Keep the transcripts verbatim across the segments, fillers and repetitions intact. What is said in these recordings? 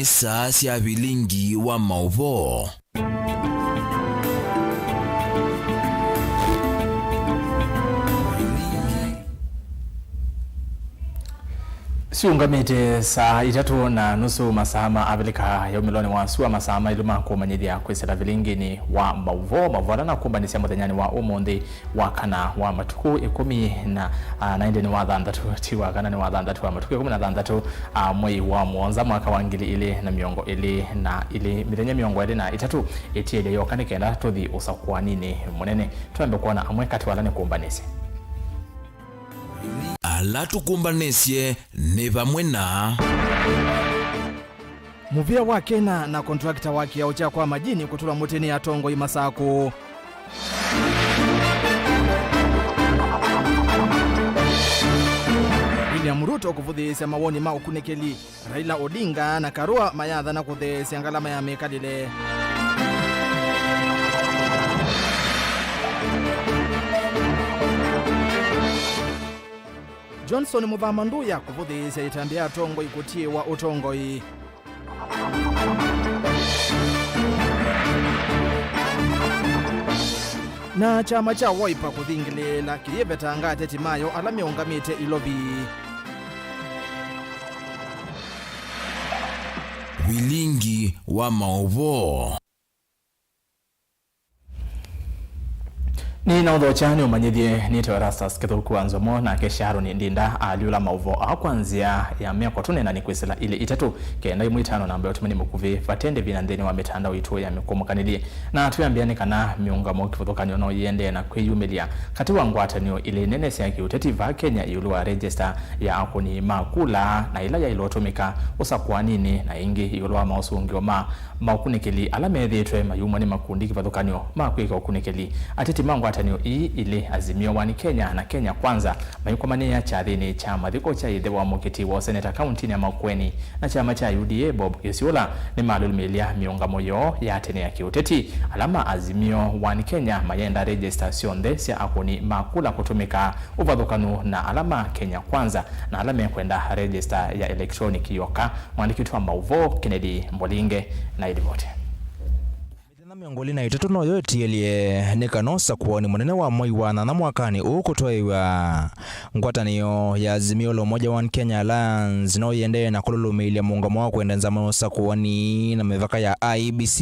Saa sya vilingi wa maũvoo. Siũngamĩte saa itatũ na nusu masaa ma Avilika ya umĩlonĩ wa sua, masaa maĩlu ma kũmanyĩthya kwĩsĩla vilinginĩ wa maũvoo, maũvoo ala nakũmbanĩsya mũthenyanĩ wa ũmũnthĩ wa kana wa matukũ ĩkũmi na, ah, na ĩndĩ nĩ wa thanthatũ, ti wa kana, nĩ wa thanthatũ wa matukũ ĩkũmi na thanthatũ, ah, mwei wa mũonza mwaka wa ngili ilĩ na mĩongo ĩlĩ na ilĩ, mĩthenya mĩongo ĩlĩ na ĩtatũ ĩtiĩlye yoka nĩ kenda tũthi ũsakũaninĩ mũnene. Twambe kwona amwe katĩ wa ala nĩkũmbanĩsye. Ala tũkũmbanĩsye nĩ vamwe na. Mũvĩa wa Kena na kontrakta wa kĩao kya kwa majini kũtũla mũtĩ nĩ atongoi Masakũ. William Ruto kũvũthĩĩsya mawoni ma ũkunĩkĩli. Raila Odinga na Karua mayathana kũtheesya ngalama ya mĩkalĩle. Johnson Mũthama Nduya kũvũthĩĩsya ĩtambya ya atongoi kũtiĩwa ũtongoi. Na kyama kya Wiper kũthingĩlĩĩla kĩyĩvetanga ateti mayo ala meũngamĩte Ilovi. Vilingi wa maũvoo. Nĩnaũthokya nĩũmanyĩthye nĩtawa Erastus Kĩthũku wa Nzomo, nake Sharon Ndinda alyũla maũvoo aa kwa nzĩa ya meko tũneenanĩ kwĩsĩla ilĩ itatũ, kenda ĩmwe itano namba ya ũtũmani mũkuvĩ vate ndĩvi na nthĩnĩ wa mĩtandao itũ ya mĩkũmũkanĩlye. Na twĩambĩa nĩ kana mĩũngamo kĩvathũkany'o no yĩendee na kwĩyumĩlya katĩ wa ngwatanĩo ilĩ nene sya kĩũteti vaa Kenya ĩũlũ wa regista ya akũni ma kula na ĩla yaĩle ũtũmĩka ũsakũaninĩ na ĩngĩ ĩũlũ wa maũsũngĩo ma maũkunĩkĩli ala methĩĩtwe mayumwa nĩ makundi kĩvathũkany'o ma kwĩka ũkunĩkĩli. Ateti ma ngwatanĩo ii ilĩ, Azimio One Kenya na Kenya Kwanza, maiũkomanĩĩa kyathĩnĩ kya mathiko kya ĩthe wa mũkiti wa ũseneta kauntinĩ ya Makueni na kyama kya U D A Bob Gĩsyũla, nĩmalũlũmĩĩlya mĩũngamo yoo ya tene ya kĩũteti. Ala ma Azimio One Kenya mayenda regista syonthe sya akũni ma kula kũtũmĩka ũvathũkanu na ala ma Kenya Kwanza na ala mekwenda regista ya electronic yoka. Mwandĩki witũ wa maũvoo Kennedy Mbolinge na ĩlivoti. Mĩthenya mĩongo ĩlĩ na ĩtatũ noyo ĩtiĩlye nĩ kana ũsakũani mũnene wa mwei wa nyanya mwakanĩ ũũ kũtwaĩwa. Ngwatanĩo ya Azimio la Umoja One Kenya Alliance no yĩendee na kũlũlũmĩĩlya mũũngamo wa kwenda nzama ya ũsakũani na mĩvaka ya I E B C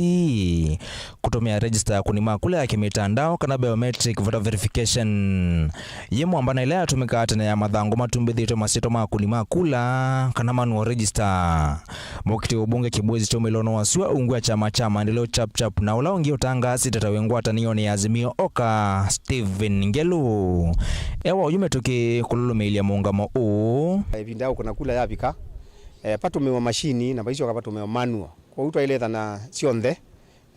kũtũmĩa regista ya akũni ma kula ya kĩmĩtandao kana biometric voter verification. Yĩ mwamba na ĩla yatũmĩkaa tene ya mathangũ matumbĩthĩtwe masyĩtwa ma akũni ma kula kana manual register. Mũkiti wa ũmbunge Kĩbwezi kya ũmĩlonĩ wa sua ungu wa kyama kya maendeleo Chap Chap na ũla ũngĩ ũtangaasĩte ta wĩ ngwatanĩonĩ ya Azimio Oka, Stephen Ngelu, e wa ũyu mĩtũkĩ kũlũlũmĩĩlya mũũngamo ũũ. Ĩvinda ya ũkũna kula yavika, eh, patũmĩwa mashini na vaisyoka patũmĩwa manual. Kwoou twaĩle ethana syonthe,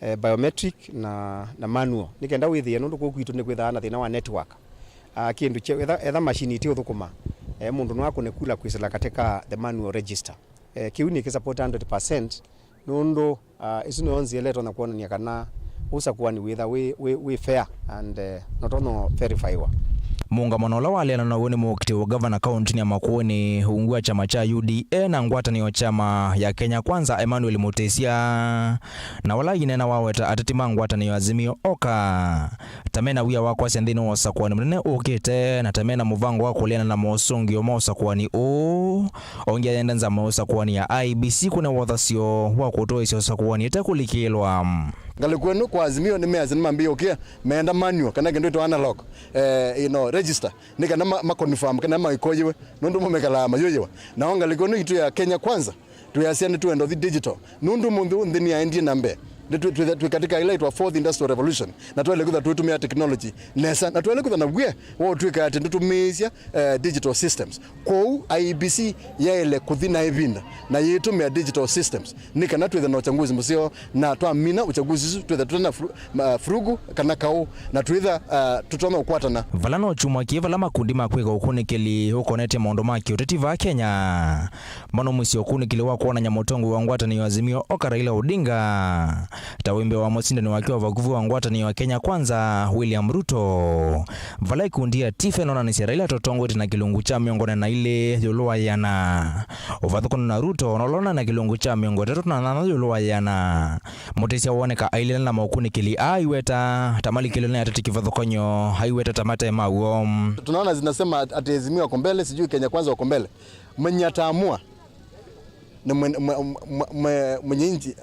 eh, biometric na, na manual, nĩ kenda wĩthĩe, nũndũ kũu kwitũ nĩ kwĩthaa na thĩna wa network. Ah, kĩndũ kye-, etha, etha mashini itiũthũkũma, eh, mũndũ no akũne kula kwĩsĩla katika the manual register. Eh, kĩu nĩ kĩsupport hundred percent, nũndũ, ah, ĩsu nĩyo nzĩa ĩla ĩtonya kwonany'a kana ũsakũani wĩtha wĩ, wĩ, wĩ fair and, eh, notonya verifywa. Mũũngamo ũla waleana naw'o nĩ mũkiti wa gavana kauntinĩ ya Makueni ungu wa kyama kya U D A na ngwatanĩo kyama ya Kenya Kwanza, Emmanuel Mutisya. Na ũla aineena waweta ateti ma ngwatanĩo ya Azimio Oka ta mena wia wa kwasya nthĩnĩ wa ũsakũani mũnene ũkĩte, na ta mena mũvango wa kũleana na mosũngĩo ma ũsakũani ũũ. Ongi ayenda nzama ya ũsakũani ya I E B C kũne wothasyo wa kũtũĩsya ũsakũani ĩtekũlikĩlwa. Ngalĩko ĩno kwa Azimio nĩmeasya nĩmambĩĩe ũkĩa, meenda manual, kana kĩndũ ĩtawa analog, eh, you know, register, nĩ kana ma, ma confirm kana maikoyĩwe, nũndũ mo mekalaa mayũyĩwa. Nao ngalĩko ĩno itũ ya Kenya Kwanza, twĩasya nĩtwenda ũthi digital. Nũndũ mũnthĩ ũũ nthĩ nĩyaendie na mbee. Nĩtwĩ-, twĩ-, twĩ katika ila itwa fourth industrial revolution, na twaĩle kwĩtha tũitũmĩa technology nesa, na twaĩle kwĩtha na wia wa ũtw'ĩka atĩ nĩtũtũmĩĩsya, eh, digital systems. Kwoou I E B C yaĩle kũthi na ĩvinda na yĩtũmĩa digital systems, nĩ kana twĩthe na ũchaguzi mũseo, na twamina ũchaguzi ũsu twĩthe tũtena fru-, ma-, furugu kana kaũ, na twĩtha, ah, tũtonya ũkwatana. Vala no kyumwa kĩĩ vala makundi ma kwĩka ũkunĩkĩli ũkonetye maũndũ ma kĩũteti vaa Kenya manũmĩsye ũkunĩkĩli wa kwonany'a mũtongoi wa ngwatanĩo ya Azimio Oka Raila Odinga ta wĩ mbee wa mũsindani wake wa vakuvĩ wa ngwatanĩo ya Kenya Kwanza, William Ruto. Vala ikundi ya TIFF ĩnonanĩsya Raila ta ũtongoetye na kĩlungu kya mĩongo ĩna na ilĩ ĩũlũ wa ĩana, ũvathũkano na Ruto, na ũla ũna na kĩlungu kya mĩongo ĩtatũ na nyanya ĩũlũ wa ĩana. Mutisya woneka ailile na maũkunĩkĩli aa aiweta ta malikĩlwe nĩ ateti kĩvathũkany'o, aiweta ta mate maw'o. Tunaona zinasema ati Azimio wako mbele, sijui Kenya Kwanza wako mbele. Mwenye ataamua ni mwen-, mwe-, mwe-, mwe-, mwenye nchi,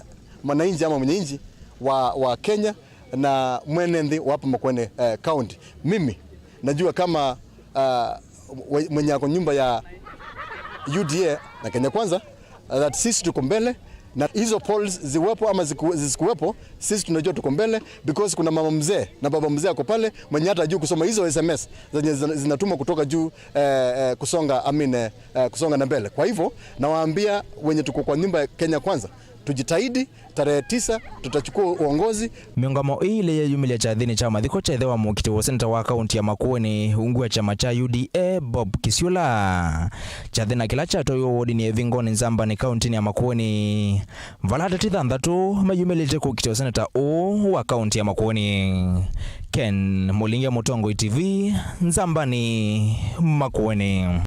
mwananchi ama mwenye nchi wa, wa Kenya na mwene nthi wa hapa Makueni, eh, County. Mimi najua kama, ah, we-, mwenye ako nyumba ya U D A na Kenya Kwanza, uh, that sisi tuko mbele, na hizo polls ziwepo ama ziku-, zisikuwepo, sisi tunajua tuko mbele, because kuna mama mzee na baba mzee ako pale mwenye hata hajui kusoma hizo S M S zenye zina-, zinatumwa kutoka juu, eh, eh, kusonga, I mean, eh, eh, kusonga na mbele. Kwa hivyo nawaambia wenye tuko kwa nyumba ya Kenya Kwanza, tujitahidi, tarehe tisa tutachukua uongozi. Mĩũngamo ĩĩ ĩlĩ yeyumĩlya kyathĩnĩ kya mathiko kya ĩthe wa mũkiti wa ũseneta wa kaunti ya Makueni, ungu wa kyama kya U D A, Bob Kisiula. Kyathĩ na kĩla kyatwaiwe wodinĩ ya Ĩvingoni Nzambani kauntinĩ ya Makueni, vala ateti thanthatũ meyumĩlĩte kũkitĩa ũseneta ũũ wa kaunti ya Makueni. Ken Mũlingia, Mũtongoi T V, Nzambani, Makueni.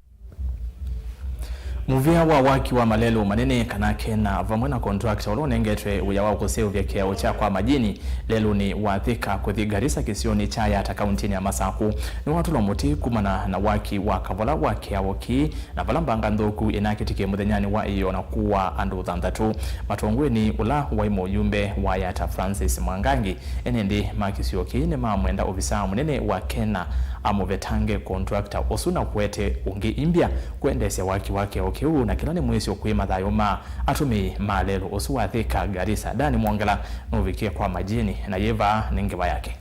Mũvĩa wa waki wa malelũ manene kana KeNHA vamwe na contractor ũla ũnengetwe wĩa wa kũseũvya kĩao kya kwa majini lelũnĩ wa Thika kũthi Garissa kĩsionĩ kya Yatta kauntinĩ ya Masaku nĩwatũlwa mũtĩ kumana na waki wa kavola wa kĩao kĩĩ, na vala mbanga nthũku ĩnakĩtĩkie mũthenyanĩ wa ĩyoo na kũaa andũ thanthatũ. Matongoew'e nĩ ũla waĩ mũyumbe wa Yatta Francis Mwangangi, ene nthĩ ma kĩsio kĩĩ nĩmamwenda ovisaa mũnene wa KeNHA amũvetange contractor ũsu na kũete ũngĩ imbya kwendeesya waki wa kĩao kĩu, na kĩla nĩ mwĩsyo kwĩ mathayũ ma atũmĩi ma lelũ ũsu wa Thika Garissa. Dani Mwongela nũvikie kwa majini na yĩva nĩ ngewa yake.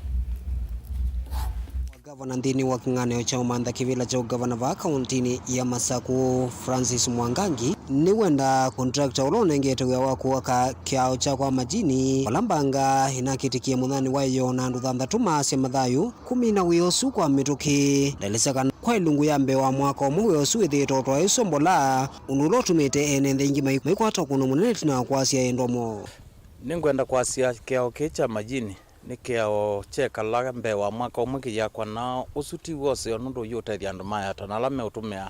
Ngavana nthĩnĩ wa kĩng'ang'anĩo kya ũmantha kĩvĩla kya ũngavana vaa kauntinĩ ya Masaku, Francis Mwangangi, nĩwenda contractor ũla ũnengete wĩa wa kũaka kĩao kya kwa majini, vala mbanga ĩnakĩtĩkie mũthenyanĩ wa ĩyoo na andũ thanthatũ maasya mathayũ kũmina wĩa ũsu kwa mĩtũkĩ. Ndaelesya kana kwa ĩlungu ya mbee wa mwaka ũmwe wĩa ũsu wĩthĩĩtwe ũtwaĩĩswe mbola, ũndũ ũla ũtumĩte ene nthĩ aingĩ mai-, maikwata ũkũno mũnene ĩtina wa kwasya ĩndũ moo. Nĩngwenda kwasya kĩao kĩĩ kya majini nĩ kĩao kyekala mbee wa mwaka ũmwe kĩyakwa, na ũsu ti w'o ũseo nũndũ ũyũtethya andũ ma Yatta na ala meũtũmĩa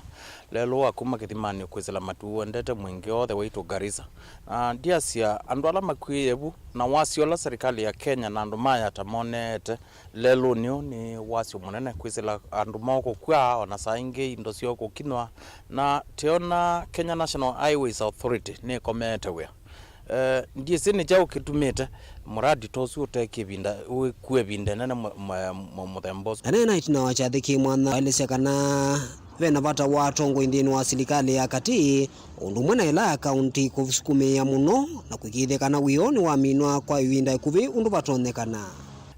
lelũ wa kuma kĩthimanĩ kwĩsĩla matu ũendete Mwingi all the way to Garissa. Na ndyasya andũ ala makw'ĩĩe vu, na wasyo ũla serikali ya Kenya na andũ ma Yatta moneete lelũnĩ ũũ nĩ wasyo mũnene kwĩsĩla andũ moo kũkw'a, o na saa ingĩ indo syoo kũkinywa, na tĩona Kenya National Highways Authority nĩkomeete wĩa. Eh, ndyĩsĩ nĩ kyaũ kĩtumĩte mũradi ta ũsu ũtekĩa ĩvinda, ũkue ĩvinda ĩnene mũ-, mũ-, mũ-, mũthemba ũsu. Aneena ĩtina wa kyathĩ kĩ mwanya, aelesya kana ve na vata wa atongoi nthĩnĩ wa silikalĩ ya katĩ, ũndũ ũmwe na ĩla ya kaunti kũsukumĩĩa mũno na kũĩkĩĩthya kana wĩoo nĩwaminwa kwa ĩvinda ĩkuvĩ ũndũ vatonyekana.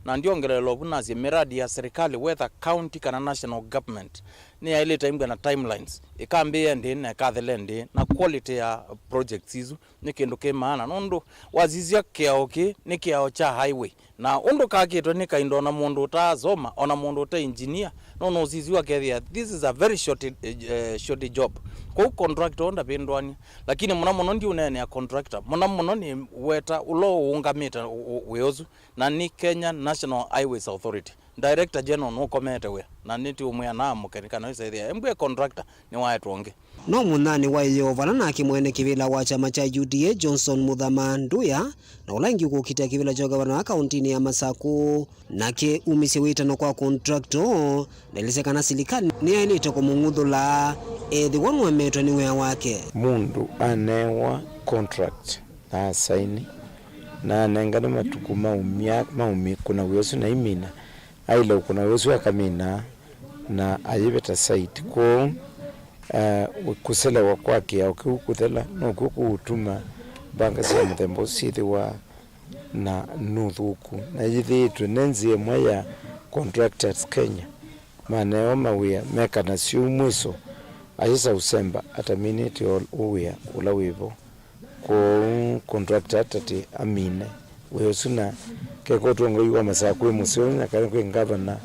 Na ndyongeleela ũvu nasye, mĩradi ya silikalĩ, whether county kana national government, nĩyaĩlĩte imbwa na timelines, ĩkambĩĩa ndĩĩ na ĩkathele ndĩĩ, na quality ya projects isu nĩ kĩndũ kĩ maana, nũndũ wasisya kĩao kĩĩ nĩ kĩao kya highway, na ũndũ kakĩtwe nĩ kaindo, ona mũndũ ũtaasoma, ona mũndũ ũte engineer, no nũsisya akethĩa this is a very short, eh, short job. Kwoou contractor ũũ ndavĩndũanĩa, lakini mũno mũno ndiũneenea contractor, mũno mũno nĩ weta ũla ũũngamĩte ũ-, ũ-, wĩa ũsu, na nĩ Kenya National Highways Authority. Director General nũkomete wĩa, na nĩtũũmwĩa naamũke nĩ kana ĩsethĩa embwe contractor nĩwaetwe ũngĩ. No mũnyanĩ wa ĩyoo vala nake mwene kĩvĩla wa kyama kya U D A Johnson Muthama Nduya, na ũla ĩngĩ ũkũkitĩa kĩvĩla kya ũgavana wa kauntinĩ ya Masaku, nake umisye wĩtano kwa contractor, ndaelesya kana silikalĩ nĩyaĩlĩte kũmũng'uthũla ethĩwa nũemetwe nĩ wĩa wake. Mũndũ anewa contract na asaini, na anenganwe matukũ maumya, maumya kũna wĩa ũsu na aimina, aĩle ũkũna wĩa ũsu akamina na ayĩveta site. Kwoou, eh, kũselewa kwa kĩao kĩu kũthela nokw'o kũũtuma mbanga sya mũthemba ũsu syĩthĩwa na nũthũku, na yĩthĩĩtwe nĩ nzĩa ĩmwe ya Contractors Kenya manewa mawĩa mekana syũu mwĩso ayĩsa ũsemba ataminĩte ũ-, wĩa ũla wĩ vo. Kwoou contractor atatĩ amine wĩa ũsu na keka ũtongoi wa Masaku wĩ mũseo na kana kwĩ ngavana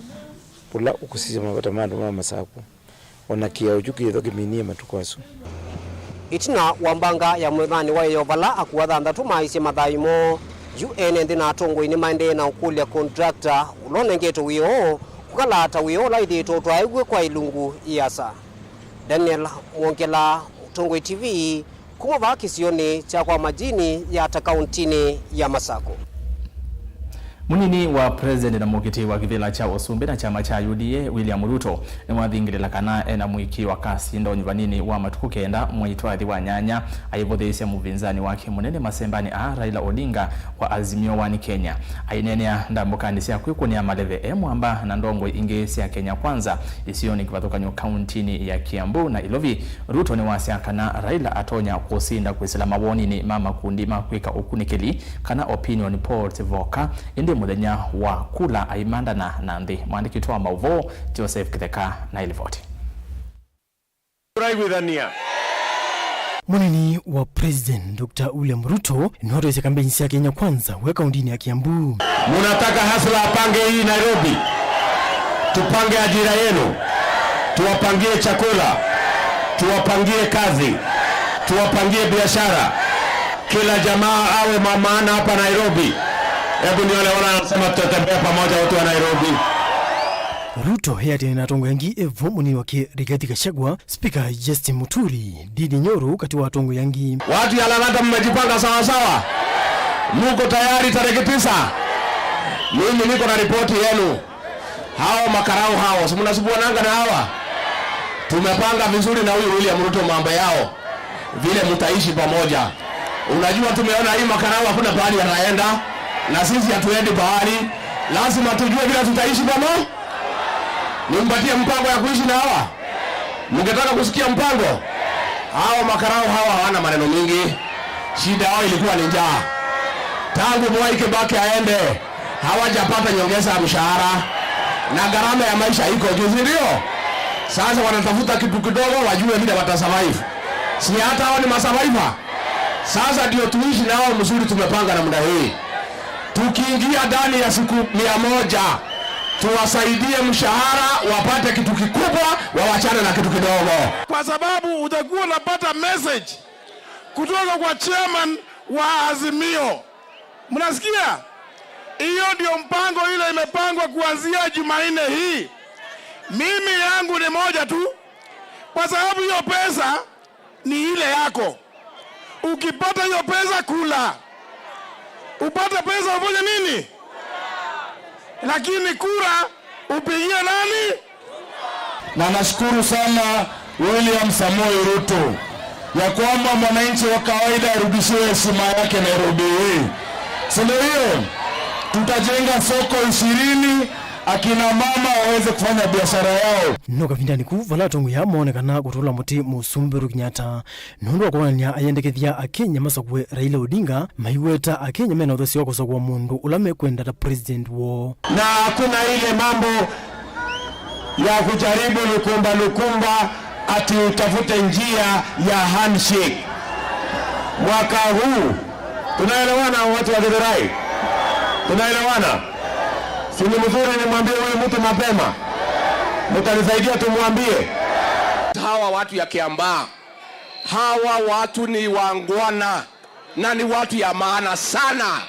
ũla ũkũsisya mavata ma andũ ma Masaku, o na kĩao kyu kĩthwa kĩminie matukũ asu. Ĩtina wa mbanga ya mũthanĩ wa ĩyoo vala akũũ athanthatũ maaisye mathayũ moo, Yu ene nthĩ na atongoi nĩmaendee na ũkũlya contractor ũla ũnengetwe wĩa ũũ kũkala ta wĩa ũla wĩthĩĩtwe ũtwaĩw'e kwa ilungu iasa. Daniel Mwongela, Tongoi T V, kuma vaa kĩsionĩ kya kwa Majini Yatta kauntinĩ ya Masakũ. Mũnini wa president na mũkitĩi wa kĩvĩla kya ũsumbĩ na kyama kya U D A, William Ruto, nĩwathingĩlĩla kana ena mũĩkĩĩo wa kasinda ũnyuvanĩnĩ wa matukũ kenda mwei twathi wa nyanya, aivũthĩĩsya mũvinzani wake mũnene masembanĩ aa, Raila Odinga wa Azimio One Kenya. Aineenea ndambũkanĩ sya kwĩkũnĩa maleve e mwamba na ndongoi ingĩ sya Kenya Kwanza isionĩ kĩvathũkany'o kauntinĩ ya Kiambu na Ilovi, Ruto nĩwasya kana Raila atonya kũsinda kwĩsĩla mawoninĩ ma makundi ma kwĩka ũkunĩkĩli kana opinion polls voka, ĩndĩ mũthenya wa kula aimantana na nthĩ. Mwandĩki wa maũvoo Joseph Kĩtheka na ĩlivoti. Tũraigwithania. Mũnini wa President Doctor William Ruto nĩwatwaisye kambeini sya Kenya Kwanza we kauntinĩ ya Kiambu. Munataka hasla apange hii Nairobi? Tupange ajira yenu, tuwapangie chakula, tuwapangie kazi, tuwapangie biashara, kila jamaa awe wa maana hapa Nairobi. Hebu nione wala anasema tutatembea pamoja, watu wa Nairobi. Ruto eatĩanĩ na atongoi angĩ ĩvo, mũnini wake Rigathi Gachagua, Spika Justin Muturi, Ndindi Nyoro katĩ wa atongoi angĩ. Watu ya Lang'ata, mmejipanga sawa sawa? Muko tayari tarehe tisa? Mimi niko na ripoti yenu. Hao makarau hao, si mnasubuananga na hawa? Tumepanga vizuri na huyu William Ruto mambo yao, vile mtaishi pamoja. Unajua, tumeona hii makarau hakuna pahali yanaenda, na sisi hatuendi pahali. Lazima tujue vile tutaishi pamoja. Nimpatie mpango ya kuishi na hawa? Mngetaka kusikia mpango? Hao makarau hawa hawana maneno mingi. Shida yao ilikuwa ni njaa. Tangu Mwai Kibaki aende, hawajapata nyongeza ya mshahara. Na gharama ya maisha iko juu, si ndio? Sasa wanatafuta kitu kidogo wajue vile watasurvive. Si hata hao ni masurvivor? Sasa ndio tuishi nao mzuri, tumepanga namna hii. Tukiingia ndani ya siku mia moja, tuwasaidie mshahara, wapate kitu kikubwa, wawachane na kitu kidogo. Kwa sababu utakuwa unapata message kutoka kwa chairman wa Azimio. Mnasikia? Hiyo ndio mpango ile imepangwa kuanzia Jumanne hii. Mimi yangu ni moja tu, kwa sababu hiyo pesa ni ile yako. Ukipata hiyo pesa, kula. Upate pesa ufanye nini? Lakini kura upigie nani? Na nashukuru sana William Samoei Ruto ya kwamba mwananchi wa kawaida arudishiwe heshima yake Nairobi hii. Si ndio hiyo? Tutajenga soko ishirini, akina mama waweze kufanya biashara yao. No kavindanĩ kuu, vala atongoi aa moonekana kũtũla mũtĩ Mũsumbĩ Uhuru Kenyatta nũndũ wa kwonany'a ayendekethya Akenya masakũe Raila Odinga, maiweta Akenya mena ũthasyo wa kũsakũa mũndũ ũla mekwenda ta president woo. Na hakuna ile mambo ya kujaribu lukumba lukumba ati utafute njia ya handshake. Mwaka huu, tunaelewana, watu wa Githurai? Tunaelewana? Si ni mzuri nimwambie huyu mtu mapema? Mtanisaidia tumwambie? Hawa watu ya Kiambaa, hawa watu ni wangwana na ni watu ya maana sana.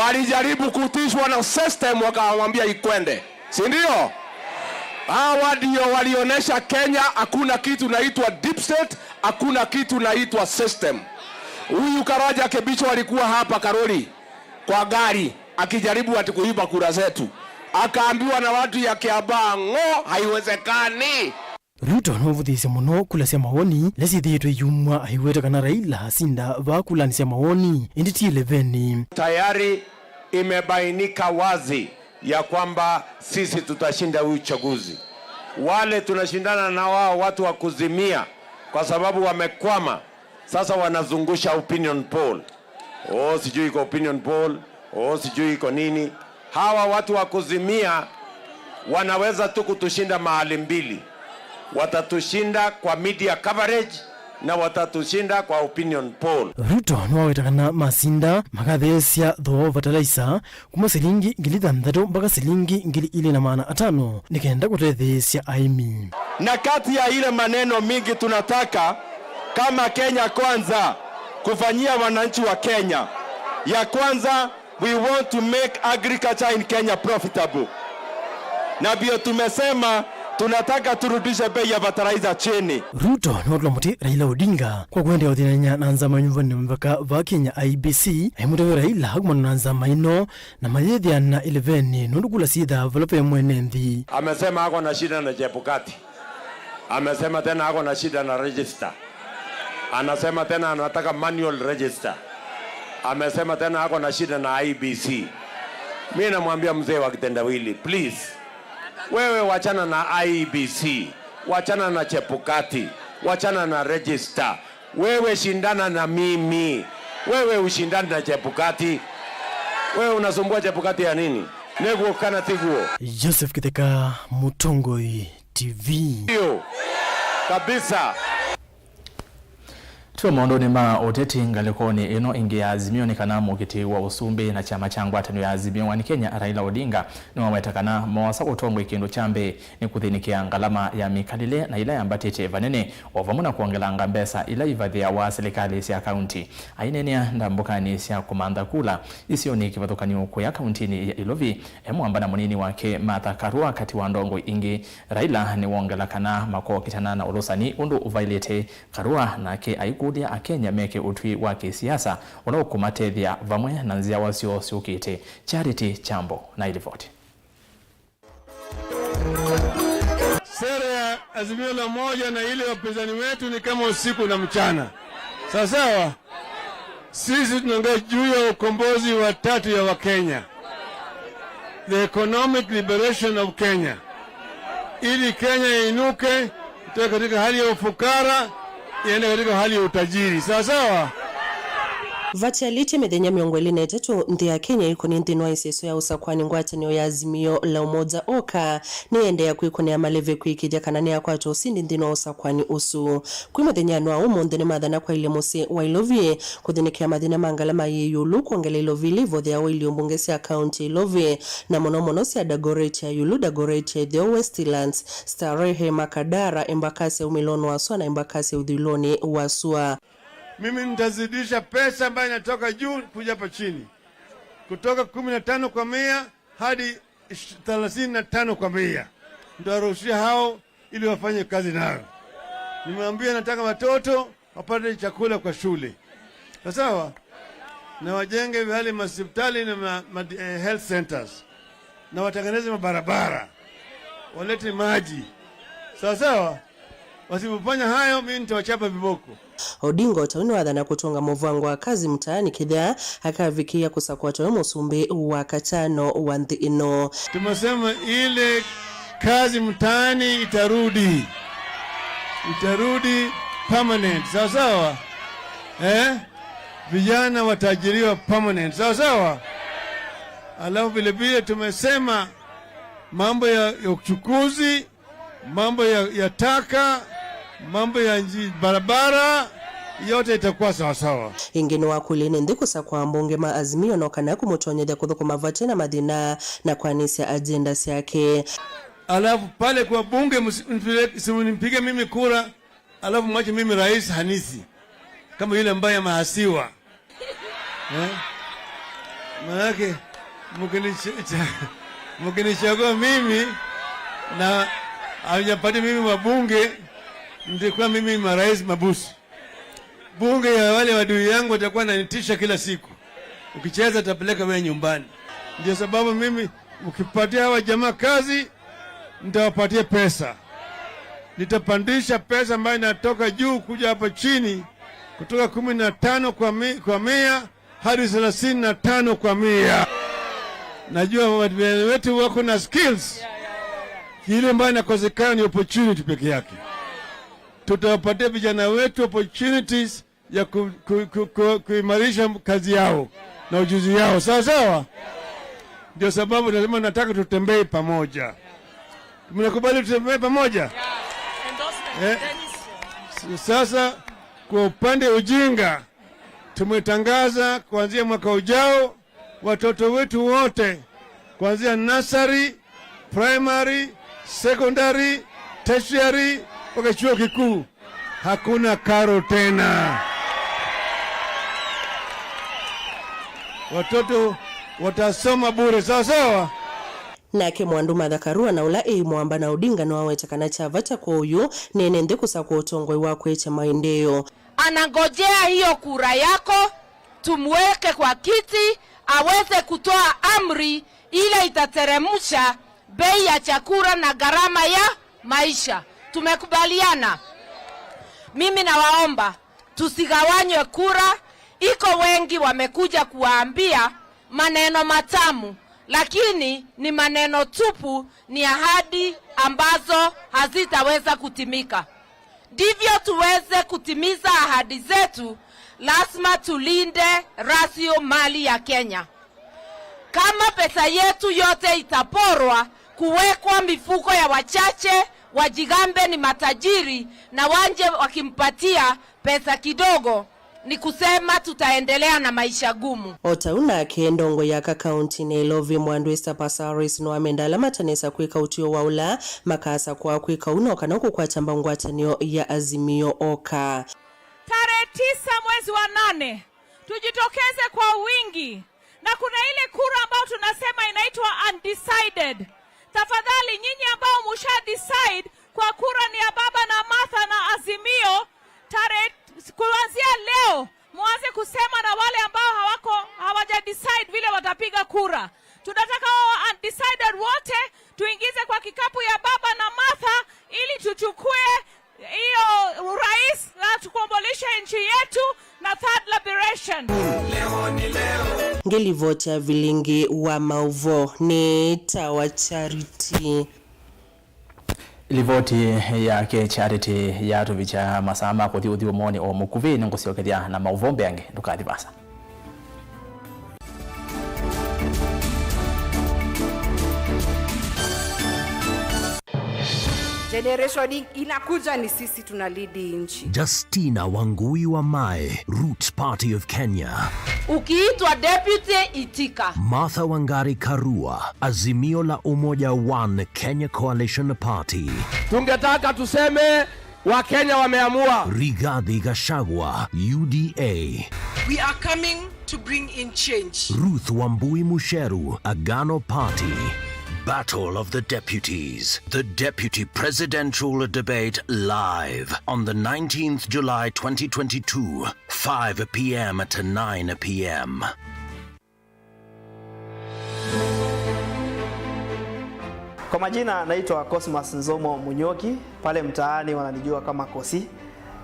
Walijaribu kutishwa na system, wakamwambia ikwende, si ndio? Hawa ndio walionyesha Kenya hakuna kitu naitwa deep state, hakuna kitu naitwa system. Huyu Karaja Kebicho alikuwa hapa Karori kwa gari akijaribu ati kuiba kura zetu, akaambiwa na watu ya Kiambaa, ng'o, haiwezekani. Ruto nũvũthĩĩsye mũno kula sya mawoni ila syĩthĩĩtwe iyumw'a, aiweta kana Raila asinda vaa kulanĩ sya mawoni, ĩndĩ ti ĩleveni. Tayari imebainika wazi ya kwamba sisi tutashinda huu uchaguzi. Wale tunashindana na wao, watu wa kuzimia, kwa sababu wamekwama, sasa wanazungusha opinion poll. Oh, sijui iko opinion poll, oh, sijui iko nini. Hawa watu wa kuzimia wanaweza tu kutushinda mahali mbili. Watatushinda kwa media coverage na watatushinda kwa opinion poll. Ruto nĩwaweta kana masinda makatheesya thooa fertilizer kuma silingi ngili thanthatũ mpaka silingi ngili ilĩ na maana atano nĩ kenda kũtetheesya aĩmi. Na kati ya ile maneno mingi tunataka kama Kenya Kwanza kufanyia wananchi wa Kenya, Ya kwanza, we want to make agriculture in Kenya profitable. Na ndio tumesema tunataka turudishe bei ya fertilizer chini. Ruto nĩwatũla mũtĩ Raila Odinga kwa kũendeea ũthinany'a na nzama ya ũnyuvani na mĩvaka va Kenya, I E B C, aimũtavya Raila kumana na nzama ĩno na mayĩthĩa na ĩleveni nũndũ kula syĩthaa vala ve mwene nthĩ. Amesema ako na shida na Chebukati. Amesema tena ako na shida na register. Anasema tena anataka manual register. Amesema tena ako na shida na I E B C. Mimi namwambia mzee wa kitendawili, please. Wewe wachana na I E B C. Wachana na Chebukati. Wachana na register. Wewe shindana na mimi. Wewe ushindane na Chebukati. Wewe unasumbua Chebukati ya nini? Nĩguo kana tiguo? Joseph Kitheka, Mũtongoi T V. Ndio. Kabisa. Twĩ maũndũnĩ ma ũteti ngalĩkonĩ ĩno ĩngĩ ya Azimio nĩ kana mũkitĩi wa ũsumbĩ na kyama kya ngwatanĩo ya Azimio One Kenya, Raila Odinga, nĩwaweta kana moosa ũtongoi kĩndũ kya mbee nĩ kũthĩnĩkĩa ngalama ya mĩkalĩle na ĩla yambatĩte vanene, o vamwe na kwongelanga mbesa ila ivathĩawa silikalĩ sya kaunti. Aineenea ndambũkanĩ sya kũmantha kula isionĩ kĩvathũkany'o kũya kauntinĩ ya Ilovi, e mwamba na mũnini wake Martha Karua katĩ wa ndongoi ingĩ, Raila nĩwongela kana makokitana na ũlũsani ũndũ ũvailĩte. Karua nake aikũlya Akenya meke ũtwi wa kĩsiasa ũla ũkũmatethya vamwe na nzyawa syoo syũkĩte. Charity Kyambo na ilivoti. Sera ya Azimio la Umoja na ile wapinzani wetu ni kama usiku na mchana. Sawa sawa? Sisi tunaongea juu ya ukombozi wa tatu ya Wakenya. The economic liberation of Kenya. Ili Kenya iinuke kutoka katika hali ya ufukara iende katika hali ya utajiri. Sawa sawa? Vatialĩtye mĩthenya mĩongo ĩlĩ na ĩtatũ, nthĩ ya Kenya ĩkũnĩ nthĩnĩ wa ĩseso ya ũsakũani ngwatanĩo ya Azimio la Umoja Oka nĩyendeea kwĩkũnĩa maleve kũĩkĩĩthya kana nĩyakwata ũsindi nthĩnĩ wa ũsakũani ũsu. Kwĩ mũthenyanĩ wa ũmũnthĩ nĩmathana kwaĩlye mũsyĩ wa Ilovi kũthĩnĩkĩa mathĩna ma ngalama yĩ ĩũlũ, kwongela ilovi ila ivotheawa ilio mbunge sya kaunti ya Ilovi, na mũno mũno sya Dagoretti ya ĩũlũ, Dagoretti ya ĩtheo, Westlands, Starehe, Makadara, embakasi ya umĩlonĩ wa sua na embakasi ya ũthũĩlonĩ wa sua. Mimi nitazidisha pesa ambayo inatoka juu kuja hapa chini, kutoka kumi na tano kwa mia hadi ish-, thelathini na tano kwa mia. Nitawaruhusia hao ili wafanye kazi nayo. Nimeambia nataka watoto wapate chakula kwa shule. Sawa sawa? Na wajenge vile hospitali na ma, ma, eh, health centers. Na watengeneze mabarabara. Walete maji. Sawa sawa? Wasipofanya hayo, mimi nitawachapa viboko. Odinga o ta ũu nĩwathana kũtũnga mũvango wa Kazi Mtaani kĩthĩa akavikĩĩa kũsakũa ta we mũsumbĩ wa katano wa nthĩ ĩno. Tumesema ile Kazi Mtaani itarudi. Itarudi permanent. Sawa sawa? Eh? Vijana wataajiriwa permanent. Sawa sawa? Alafu vile vile tumesema mambo ya, ya uchukuzi, mambo ya, ya taka, mambo ya nji-, barabara, yote itakuwa sawa sawa. Ĩngĩ nĩwakũlya ene nthĩ kũsakũa ambunge ma Azimio no kana kũmũtonyethya kũthũkũma vate na mathĩna na kwanĩsya agenda syake. Alafu pale kwa bunge msi-, msipeleke, msinipigie mimi kura, alafu mwache mimi rais hanisi kama yule ambaye amehasiwa. Eh? Manake, mkinicha-, cha-, mkinichagua mimi na hamjapatia mimi wabunge, nitakuwa mimi marais mabusu. Bunge ya wale wadui yangu watakuwa wananitisha kila siku. Ukicheza, tapeleka wewe nyumbani. Ndio sababu mimi, ukipatia hawa jamaa kazi, nitawapatia pesa. Nitapandisha pesa ambayo inatoka juu kuja hapa chini, kutoka kumi na tano kwa mi-, kwa mia hadi thelathini na tano kwa mia. Najua vijana wetu wako na skills. Ile ambayo inakosekana ni opportunity peke yake. Tutawapatia vijana wetu opportunities ya ku-, ku-, ku-, ku-, kuimarisha kazi yao na ujuzi yao. Sawa sawa? Ndio sababu nasema nataka tutembee pamoja. Mnakubali tutembee pamoja? Eh? S-, sasa, kwa upande wa ujinga, tumetangaza kuanzia mwaka ujao, watoto wetu wote, kuanzia nursery, primary, secondary, tertiary, mpaka chuo kikuu, hakuna karo tena. Watoto watasoma bure, sawa sawa? Nake Mwandu Martha Karua, na ũla ĩ mũamba na Odinga, nĩwaweta kana kya vata kwa ũyũ nĩ ene nthĩ kũsakũa ũtongoi wa kwĩkya maendeeo. Anangojea hiyo kura yako, tumweke kwa kiti, aweze kutoa amri ile itateremsha bei ya chakula na gharama ya maisha. Tumekubaliana? Mimi nawaomba tusigawanywe kura. Iko wengi wamekuja kuwaambia maneno matamu, lakini ni maneno tupu, ni ahadi ambazo hazitaweza kutimika. Ndivyo tuweze kutimiza ahadi zetu, lazima tulinde rasio mali ya Kenya. Kama pesa yetu yote itaporwa, kuwekwa mifuko ya wachache, wajigambe ni matajiri, na wanje wakimpatia pesa kidogo, ni kusema tutaendelea na maisha gumu. O ta ũu nake, ndongoi ya kakaunti Nairobi, Mwandu Esther Passaris, nĩwamenda ala matanesa kwĩka ũtw'ĩo wa ũla makasakũa kwĩka ũu, no kana kũkwata mbau ngwatanĩo ya Azimio oka. Tarehe tisa mwezi wa nane, tujitokeze kwa wingi. Na kuna ile kura ambayo tunasema inaitwa undecided. Tafadhali, nyinyi ambao musha decide kwa kura ni ya Baba na Martha na Azimio, tarehe, kuanzia leo, muanze kusema na wale ambao hawako, hawaja decide vile watapiga kura. Tunataka wao undecided wote tuingize kwa kikapu ya Baba na Martha ili tuchukue hiyo urais na tukombolishe nchi yetu na third liberation. Nĩ livoti ya vilingi wa maũvoo nĩ Tawa Charity. Livoti yake Charity yatũvikya masaa ma kũthi ũthyũmũonĩ o mũkuvĩ. Nĩngũsyokethya na maũvoo mbeange, ndũkathi vasa. Generation inakuja ni sisi tuna lead hii nchi. Justina Wangui wa Mae, Roots Party of Kenya. Ukiitwa deputy, itika. Martha Wangari Karua, Azimio la Umoja One Kenya Coalition Party. Tungetaka tuseme Wakenya wameamua. Rigathi Gachagua, U D A. We are coming to bring in change. Ruth Wambui Mucheru, Agano Party. Battle of the Deputies, the Deputy Presidential Debate, live on the nineteenth July twenty twenty-two, five p m to nine p m. Kwa majina naitwa Cosmas Nzomo Munyoki, pale mtaani wananijua kama Kosi,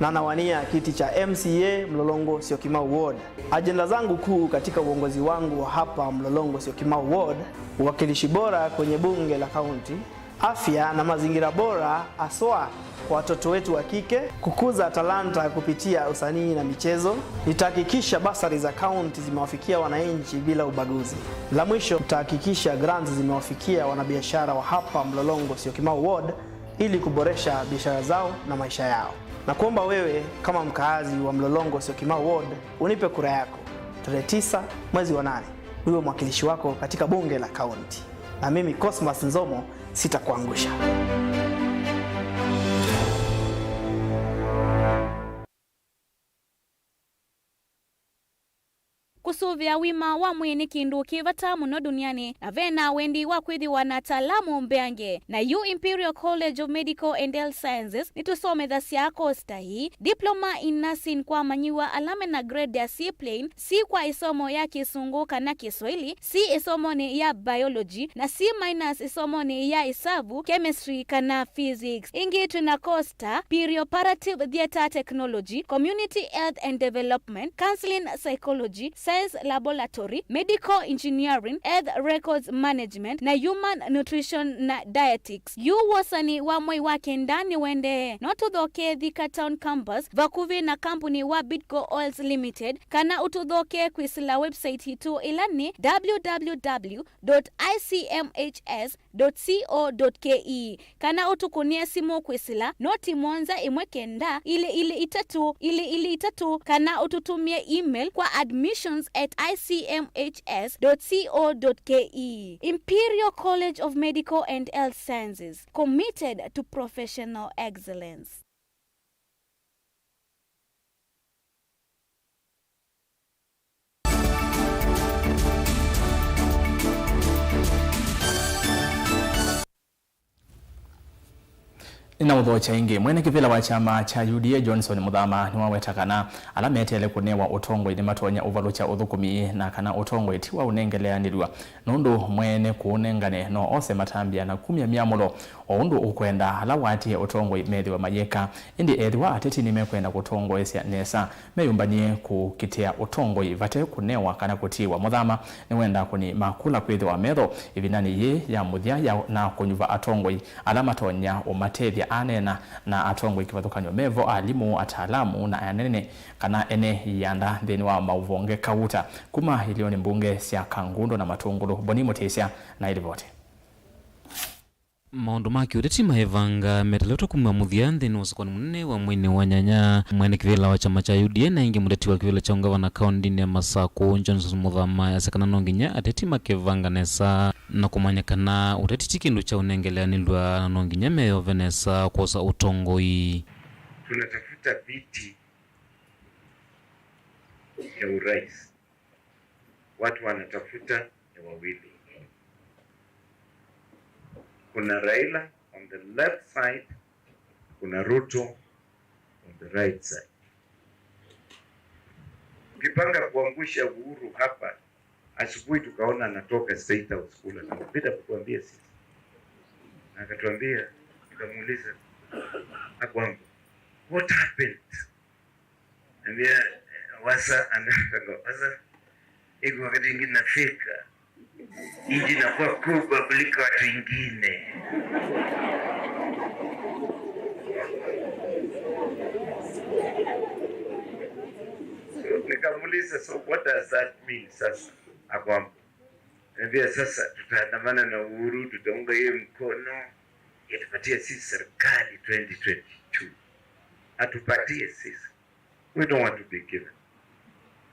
na nawania kiti cha M C A Mlolongo Syokimau Ward. Ajenda zangu kuu katika uongozi wangu wa hapa Mlolongo Syokimau Ward, uwakilishi bora kwenye bunge la kaunti, afya na mazingira bora, haswa kwa watoto wetu wa kike, kukuza talanta kupitia usanii na michezo. Nitahakikisha basari za kaunti zimewafikia wananchi bila ubaguzi. La mwisho, nitahakikisha grants zimewafikia wanabiashara wa hapa Mlolongo Syokimau Ward ili kuboresha biashara zao na maisha yao. Na kuomba wewe kama mkaazi wa Mlolongo Syokimau Ward unipe kura yako tarehe tisa mwezi wa nane, niwe mwakilishi wako katika bunge la kaunti. Na mimi Cosmas Nzomo sitakuangusha. Kũsũvĩa ũima wa mwĩĩ nĩ kĩndũ kĩ vata mũno ndũnĩanĩ, na ve na wendi wa kwĩthĩwa na ataalamu mbeange. Na yu Imperial College of Medical and Health Sciences nĩtũsomethasya course ta ii: Diploma in Nursing kwa amanyĩw'a ala me na grade ya C plain, C kwa ĩsomo ya Kĩsũngũ kana Kĩswaili, C ĩsomonĩ ya Biology, na C minus ĩsomonĩ ya ĩsavu, Chemistry kana Physics. Ĩngĩ twĩ na course ta Perioperative Theatre Technology, Community Health and Development, Counseling Psychology, Science Laboratory, Medical Engineering, Health Records Management, na Human Nutrition na Dietetics. Yu wosani wa mwei wa kenda nĩwendee. No tũthoke Thika Town Campus, vakuvĩ na kambuni wa Bidco Oils Limited, kana ũtũthoke kwĩsĩla website yitũ, ĩla nĩ w w w dot i c m h s dot co dot k e, kana ũtũkũnĩe simũ kwĩsĩla noti mũonza ĩmwe kenda, ilĩ ilĩ itatũ, ilĩ ilĩ itatũ, kana ũtũtũmĩe email kwa admissions at i c m h s dot co dot k e. Imperial College of Medical and Health Sciences, committed to professional excellence. Nĩnaũthokya ĩngĩ. Mwene kĩvĩla wa kyama kya U D A Johnson Muthama nĩwaweta kana ala meteele kũnewa ũtongoi nĩmatonya ũvalũkya ũthũkũmi na kana ũtongoi ti wa ũnengeleanĩlw'a, nũndũ mwene kũũnengane no ose matambya na kumya myamũlo o ũndũ ũkwenda ala watie ũtongoi methĩwe mayĩka. Ĩndĩ ethĩwa ateti nĩmekwenda kũtongoesya nesa, meyũmbany'e kũkitĩa ũtongoi vate kũnewa kana kũtiĩwa. Muthama nĩwendaa kũnima kula kwĩthĩwa metho ĩvindanĩ yĩĩ ya mũthya ya, na kũnyuva atongoi ala matonya ũmatethya. Aneena na atongoi kĩvathũkany'o mevo, alimũ, ataalamu na anene kana ene ianda nthĩnĩ wa maũvonge kauta kuma ilĩonĩ mbunge sya Kangundo na Matũngũlũ. Boni Mũtĩsya na ĩlivoti. Maũndũ ma kĩũteti maĩvanga meteletwe kuma mũthya nthĩnĩ wa ũsakũani mũnene wa mweinĩ wa nyanya. Mwene kĩvĩla wa kyama kya U D A na ĩngĩ mũteti wa kĩvĩla kya ũngavana kaũndĩnĩ ya Masakũ, Johnson Muthama, asya kana no nginya ateti makevanga nesa na kũmanya kana ũteti ti kĩndũ kya ũnengeleanĩlw'a, na no nginya meyove nesa kwosa ũtongoi. Tunatafuta viti ya urais. Watu wanatafuta ni wawili. Kuna Raila on the left side, kuna Ruto on the right side. Ukipanga kuangusha Uhuru hapa, asubuhi tukaona anatoka State House kula na bila kutuambia sisi. Na akatuambia, tukamuuliza, "Akwamba, what happened?" Ambia, "Wasa, anataka wasa, iko wakati ingine nafika. Nchi inakuwa kubwa kuliko watu wengine." So, nikamuuliza, "So what does that mean sasa?" Akwamba, ambia, "Sasa tutaandamana na Uhuru, tutaunga yeye mkono, yatupatie sisi serikali twenty twenty-two. Atupatie sisi." We don't want to be given.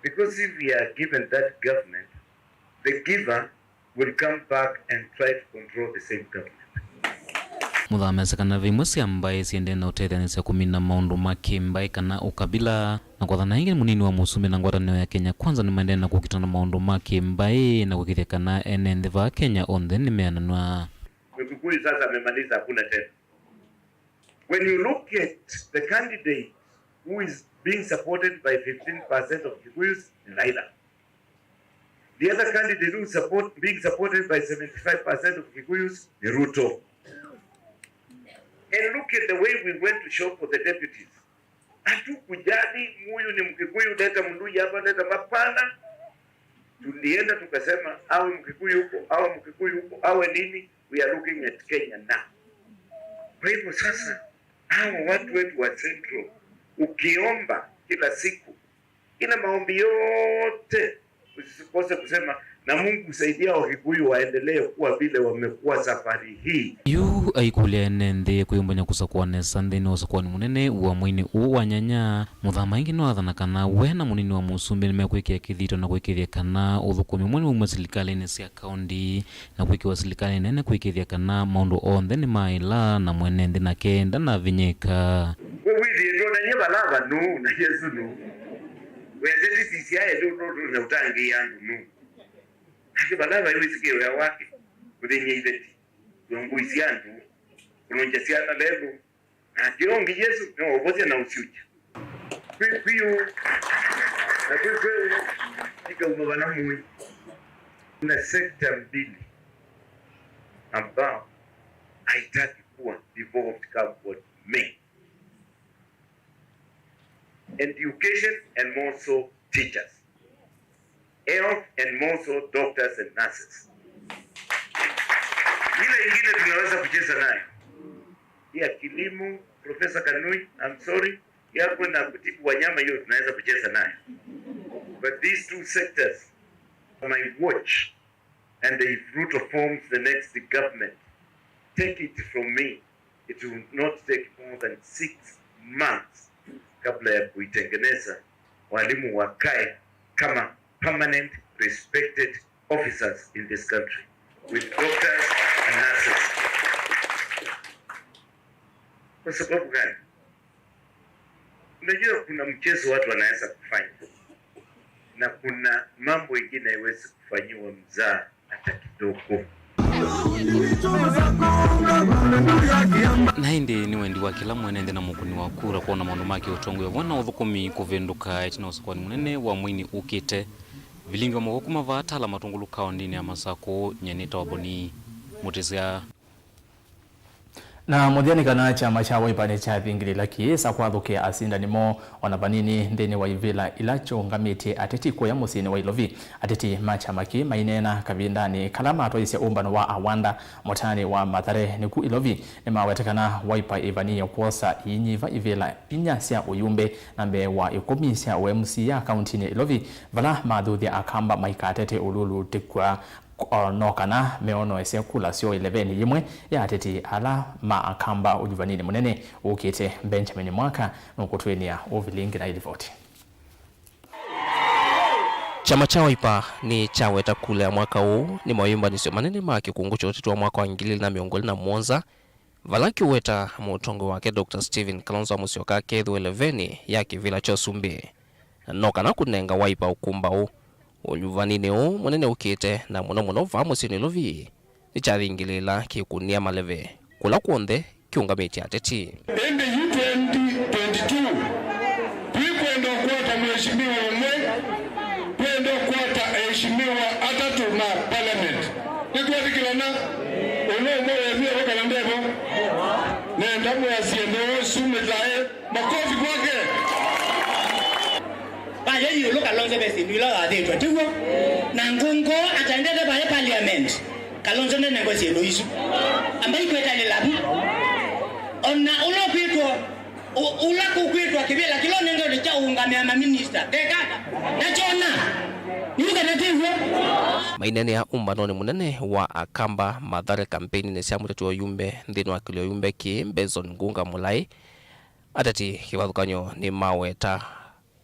Because if we are given that government, the giver will come back and try to control the same government. Muthama asya kana ve imwe sya mbaĩ siendee na ũtethanĩsya kũmina maũndũ ma kĩmbaĩ kana ũkabila, na kwathana ĩngĩ mũnini wa mũsumbĩ na ngwatanĩo ya Kenya Kwanza nĩmaendee na kũkitana maũndũ ma kĩmbaĩ na kũĩkĩĩthya kana ene nthĩ vaa Kenya onthe nĩmeananw'a. Mkikuyu sasa amemaliza, hakuna tena. When you look at the candidate who is being supported by fifteen percent of Kikuyus, ni Raila. The other candidate who is support, being supported by seventy-five percent of Kikuyus, ni Ruto. And look at the way we went to shop for the deputies. Hatukujali huyu ni Mkikuyu, leta Mluya hapa, leta, hapana. Tulienda tukasema, awe Mkikuyu huko, awe Mkikuyu huko, awe nini, we are looking at Kenya now. Kwa hivyo sasa, hawa watu wetu wa Central, ukiomba kila siku, ile maombi yote, usikose kusema, "Na Mungu saidia Wakikuyu waendelee kuwa vile wamekuwa safari hii." Yu aikũlya ene nthĩ kwĩyũmbany'a kũsakũa nesa nthĩnĩ wa ũsakũani mũnene wa mweinĩ ũũ wa nyanya. Muthama ĩngĩ nĩwathana kana we na mũnini wa mũsumbĩ nĩmekwĩkĩa kĩthito na kũĩkĩĩthya kana ũthũkũmi ũmwe nĩwauma silikalĩnĩ sya kaũndi na kwĩkĩwa silikalĩ nene kũĩkĩĩthya kana maũndũ onthe nĩmaĩla na mwene nthĩ nake ndanavinyĩĩka. We wĩthĩe ndwonany'a vala vanu na Yesũ nũ? Wĩasya ti sisyae ndũndũndũ na ũtangĩĩa andũ nũ? Nake vala vai wĩsĩkĩe wĩa wake, kũthĩny'a iveti, kũya ngũi sya andũ, kũlũngya syana lelũ, nake ũngĩ Yesũ nĩwaũvosya na ũsyũkya. Kwĩ kwĩũ, na kwĩ kwĩũ, ikauma vana mũĩ. Kuna sekta mbili ambao haitaki kuwa devolved come what may. Education and more so teachers. Health and more so doctors and nurses. Ile ingine tunaweza kucheza nayo. Ya kilimo, Professor Kanui, I'm sorry. Ya kwenda kutibu wanyama, hiyo tunaweza kucheza nayo. But these two sectors, my watch, and if Ruto forms the next government, take it from me, it will not take more than six months kabla ya kuitengeneza, walimu wakae kama permanent respected officers in this country with doctors and nurses. Kwa sababu gani? Unajua, kuna mchezo watu wanaweza kufanya, na kuna mambo ingine haiwezi kufanyiwa mzaa hata kidogo. Na ĩndĩ nĩ wendi wa kĩla mwene nthĩ na mũkũni wa kura kwona maũndũ ma kĩũtongoi vamwe na ũthũkũmi kũvĩndũka ĩtina wa ũsakũani mũnene wa mwainĩ ũkĩte. Vilingi wa maũvoo kuma vaa Tala Matũngũlũ kaũndĩnĩ ya Masakũ, nyie nĩtawa Boni Mũtĩsya. Na mũthya nĩ kana kyama kya Wiper nĩkyathingĩlĩĩla kĩĩsa kwathũkĩa asindani moo o na vanini nthĩnĩ wa ivĩla ila kyaũngamĩtye ateti kũya mũsyĩnĩ wa Ilovi. Ateti ma kyama kĩĩ maineena kavindanĩ kala matwaisye ũmbano wa Awanda mũtaanĩ wa Mathare nĩku Ilovi nĩmawete kana Wiper ĩvanie kwosa iinyiva ivĩla inya sya ũyumbe na mbee wa ĩkũmi sya ũ M C A kaũntĩnĩ ya Ilovi, vala mathuthya Akamba maikatete ũlũlũtĩkw'a. O no kana meonoesye kula syoo ĩleveni yĩmwe ya ateti ala ma Akamba ũnyuvaninĩ mũnene ũkĩte. Benjamin Mwaka nũkũtwĩnĩa ũvilingi na ĩlivoti. Kyama kya Wiper nĩkyaweta kula ya mwaka ũũ nĩ mayũmbanĩsyo manene ma kĩkungũ kya ũteti wa mwaka wa ngili ilĩ na mĩongo ĩlĩ na mũonza, vala kĩũweta mũtongoi wake Doctor Stephen Kalonzo Musyoka akethĩwa ĩleveni ya kĩvĩla kya ũsumbĩ. Na no kana kũnenga Wiper ũkũmbaũ ũnyuvaninĩ ũũ mũnene ũkĩte, na mũno mũno vaa mũsyĩ Nairobi, nĩkyathingĩlĩĩla kĩkũnĩa maleve kũla kw'onthe kĩũngamĩtye ateti. Ĩndĩ yu twenty twenty-two, tũikwenda ũkwata mheshimiwa ũmwe, twenda ũkwata aheshimiwa atatũ ma parliament. Nĩtwatĩkĩlana? Ũla ũmwe wethĩawa kana ndevo? Nenda mwĩasye ndevo ĩsu mĩtae. Makofi kwake. Vaya ĩũlũ Kalonzo ve syĩndũ ila wathĩtwe, tiw'o? Na ngũngũ ataendete vaya parliament, Kalonzo ndenengwe syĩndũ isu. Ambai kwĩtalĩla vu. Ona ũla ũkwĩtwa, ũ-, ũla kũkwĩtwa kĩvĩla kĩla ũnengetwe kya ũũngamĩa maminista, ndeka, ndakyona. Nĩw'o kana tiw'o? Maineenea ũmbanonĩ mũnene wa Akamba Mathare kampeininĩ sya mũteti wa ũyumbe nthĩnĩ wa kĩlio ũyumbe kĩĩ Benson Ngunga Mũlaĩ, ateti kĩvathũkany'o nĩmaweta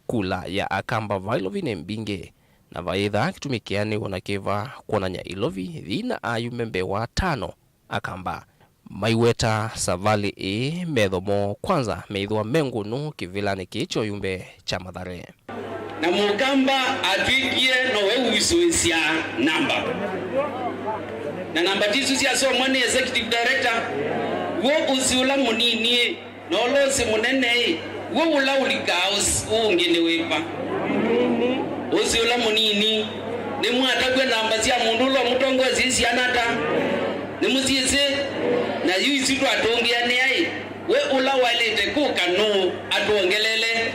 kula ya Akamba vaa Ilovi nĩ mbingĩ, na vayĩthaa kĩtumi kĩanĩw'e na kĩva kwonany'a Ilovi yĩna ayumbe mbee wa atano Akamba. Maiweta savalĩ ĩĩ metho moo kwanza meĩthĩwa me ngũnũ kĩvĩlanĩ kĩĩ kya ũyumbe kya Mathare. Na Mũkamba atw'ĩkie nowe ũisũĩsya namba. Na namba tisu syasomwa nĩ executive director, w'o ũsi ũla mũnini. Na ũla ũsi mũnene-ĩ, w'o ũla ũlikaa ũs-, ũũ ũngĩ nĩ wĩva? Ũsi ũla mũnini. Nĩmwatakw'a namba sya mũndũ ũla ũmũtongoesye syana ata? Nĩmũsyĩsĩ? Na yu isu twatũngĩanĩa-ĩ, we ũla waĩlĩte kũka nũũ atwongelele?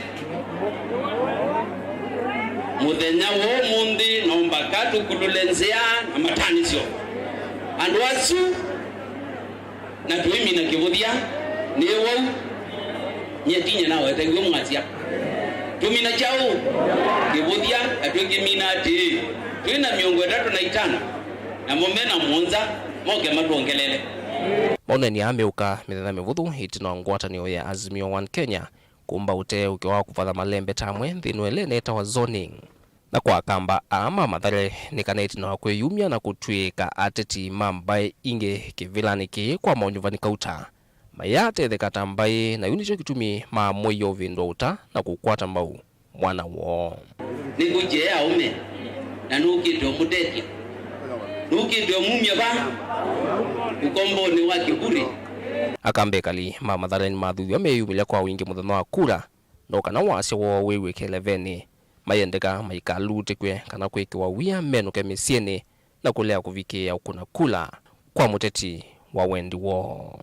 Mũthenya wa ũmũnthĩ no mbaka tũkulũle nzĩa na matanĩsyo. Andũ asu Na tũimina kĩvũthya, nĩ wau? Nyie tinya nawetew'e mwasya. Tũmina kyaũ? Kĩvũthya, na twĩkĩmina atĩĩ, twĩ na mĩongo ĩtatũ na itano, namo me na mũonza, moke matwongelele. Maũneenea meũka mĩthenya mĩvũthũ ĩtina wa ngwatanĩo ya Azimio One Kenya kũmba ũtee ũkĩ wa kũvatha malembe ta amwe nthĩ ĩno ĩla ĩtawa zoning. Na kwa Akamba aa ma Mathare, nĩ kana ĩtina wa kwĩyumya na kũtw'ĩĩka ateti ma mbaĩ ingĩ kĩvĩlanĩ kĩĩ kwa maũnyuvani kauta, mayatetheka ta mbaĩ, na yu nĩkyo kĩtumi maamũie ũvĩndũa ũta na kũkwata mbau mwana woo. Nĩngũkye aũme, na nũkĩte ũmũtethya. Nũkĩte ũmumya va? Ũkombonĩ wa kĩvurĩ. Akamba ekali ma Mathare nĩmathuthw'a meyumĩlya kwa wingĩ mũthenya wa kura, no kana wasya woo wĩw'ĩke ĩlevenĩ, mayendeka maikalutĩkw'e kana kwĩkĩwa wia menũke mĩsyĩnĩ na kũlea kũvikĩĩa ũkũna kula kwa mũteti wa wendi woo.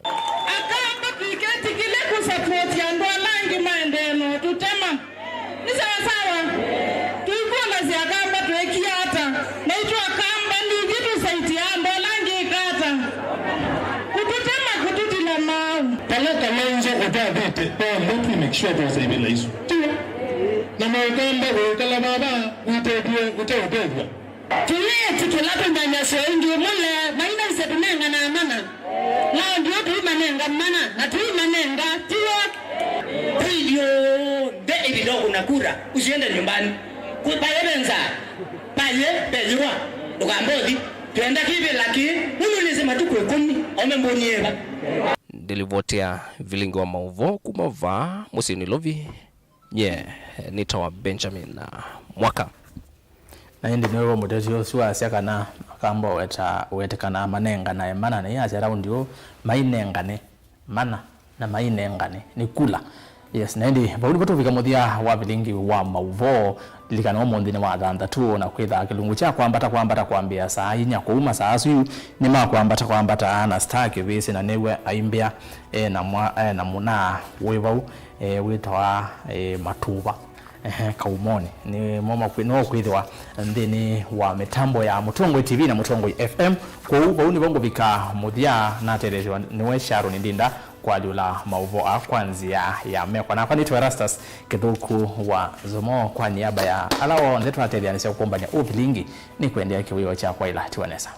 Akamba tũiketĩkĩle kũsapoti andũ ala angĩ maendee na ũtũtema. Nĩ sawa sawa? Tũikwonasya Akamba twĩkie ata? Naitũ Akamba nithyĩ tũsaitia andũ ala angĩ ĩka ata? Kũtũtema kũtũtila maaũ. Vala Kalonzo ũtathĩte, onthe twĩ make sure twosa ivĩla isu. Tiw'o? Na Mũkamba ũikala vava ũtethw'e ũteũtethw'a. Tũyĩtĩkĩla tũnyanyasyo ĩngĩ mũle, mainaisye tũnenganaa mana. Nao ndio tũimanenga mana, na tũimanenga, tiw'o? Kwĩ ithyonthe ĩvinda ũkũna kura, usiende nyumbani. Kwĩ paye ve nzaa, paye ve yũa, ndũkambe ũthi. Twenda kĩvĩla kĩĩ, nũndũ nĩsĩ matukũ ĩkũmi, aume mbũni ĩva. Ndĩlivotea vilingi wa maũvoo kuma vaa mũsyĩ Nairobi, nye nĩtawa Benjamin Mwaka. Na ĩndĩ nĩwe mũteti ũsu wasya kana Kamba weta, wetekana manenganae mana, na yasya raundi ũũ mainengane mana, na mainengane nĩ kula. Yes, na ĩndĩ vau nĩvo tũvika mũthya wa vilingi wa mauvoo. Lilikana ũmũnthĩ nĩ wa thanthatũ, na kwĩthaa kĩlungu kya kwambata kwambata kwambĩa saa inya kũu. Masaa asu yu nĩ ma kwambata kwambata na Star Kĩvĩsĩ, na nĩwe aimbĩa e na mwa, e na mũna wĩ vau, e, wĩtawa, e, Matuva. Ehe, Kaumoni. Nĩ mo makwĩ-, nĩwo ũkwĩthĩwa nthĩnĩ wa mĩtambo ya Mũtongoi T V na Mũtongoi F M. Kwoou vau nĩvo ngũvika mũthya, nateleeswa nĩwe Sharon Ndinda kwalyũla maũvoo aa kwa nzĩa ya meko. Nakwa nĩtwa Erastus Kĩthũku wa Zomo, kwa niaba ya ala onthe twatethyanisya kũmbany'a ũvilingi, nĩ kwendea kĩwĩoo kya kwaĩla. Tiwa nesa.